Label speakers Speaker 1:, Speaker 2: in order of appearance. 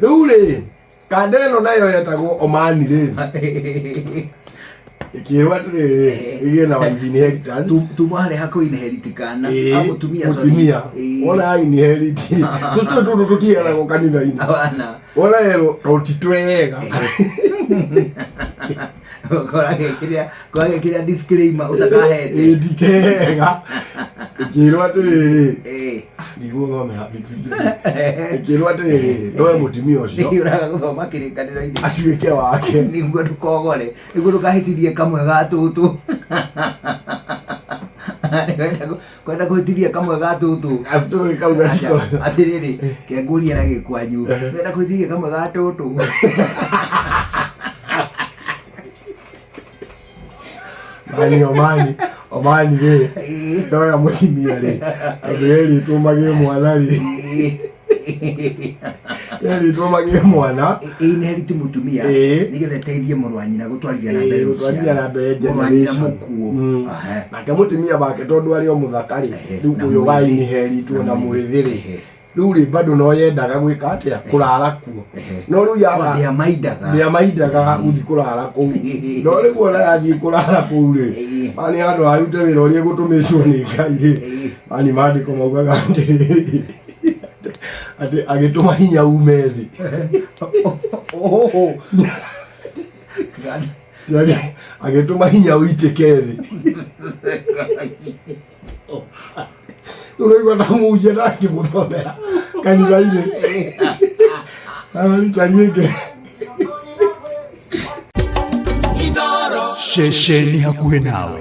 Speaker 1: Rĩu rĩ, kanda ĩno nayo yetagwo Omani rĩ, ĩkĩrwo atĩrĩrĩ, ĩgĩe na wife inheritance.
Speaker 2: Tuma harĩa hakuhĩ inherit kana.
Speaker 1: Ĩĩ,
Speaker 2: Ah, mũtumia, sorry.
Speaker 1: mũtumia.
Speaker 2: Ĩĩ.
Speaker 1: Wona inherit, tũtũ tũtũ tũtiheanagwo kanitha-inĩ.
Speaker 2: Hapana.
Speaker 1: Wona erwo to ti twega.
Speaker 2: Koragekĩra disclaimer ũtakahete.
Speaker 1: Ĩĩ, ti kega. Ĩkĩrwo atĩrĩrĩ,
Speaker 2: Ĩĩ.
Speaker 1: ndigũthomera Bibilia. Ĩkĩrwo atĩrĩrĩ, noe mũtumia ũcio
Speaker 2: Nĩ ũraga gũthoma kĩrĩkanĩro-inĩ.
Speaker 1: Atuĩke wake.
Speaker 2: Nĩguo ndũkogore, nĩguo ndũkahĩtithie kamwe ga tũtũ. Kwenda kũhĩtithia kamwe ga tũtũ.
Speaker 1: Gastory kau gatikora.
Speaker 2: Atĩrĩrĩ, kengũria na gĩkwanyu. Kwenda kũhĩtithia kamwe ga tũtũ.
Speaker 1: Mani Omani, Omani rĩ, yoya mũtumia rĩ, tondũ erĩtwo magĩe mwana rĩ, erĩtwo magĩe mwana.
Speaker 2: Inherit mũtumia
Speaker 1: Ĩĩ.
Speaker 2: nĩgetha ĩteithie mũrũ wa nyina gũtwarithia na mbere
Speaker 1: Ĩĩ, gũtwarithia na mbere
Speaker 2: mũrũ wa nyina
Speaker 1: generation.
Speaker 2: mũkuũ. Ahe.
Speaker 1: Nake mũtumia wake tondũ arĩ o mũthaka rĩ,
Speaker 2: Ehe,
Speaker 1: rĩu
Speaker 2: na
Speaker 1: ũyũ wa
Speaker 2: mwĩthĩ.
Speaker 1: inheritwo na
Speaker 2: Na
Speaker 1: mwĩthĩ rĩ,
Speaker 2: Ehe.
Speaker 1: rĩu rĩ, bado no yendaga gwĩka atĩa, kũrara kuo, no rĩu yaga
Speaker 2: Ndĩamaindaga.
Speaker 1: Ndĩamaindaga gũthiĩ kũrara kũu, no rĩu ona yathiĩ kũrara kũu rĩ, mani handũ harute wĩra ũrĩa gũtũmĩtwo nĩ Ngai rĩ, mani maandĩko maugaga atĩrĩrĩ, atĩ agĩtũma hinya ume thĩ.
Speaker 2: Oho.
Speaker 1: Agĩtũma hinya ũitĩke thĩ. Rĩu ũraigua ta mũhunjia ndangĩmũthomera kanitha-inĩ. Richard ĩngĩ.
Speaker 3: Ceceni hakuhĩ nawe.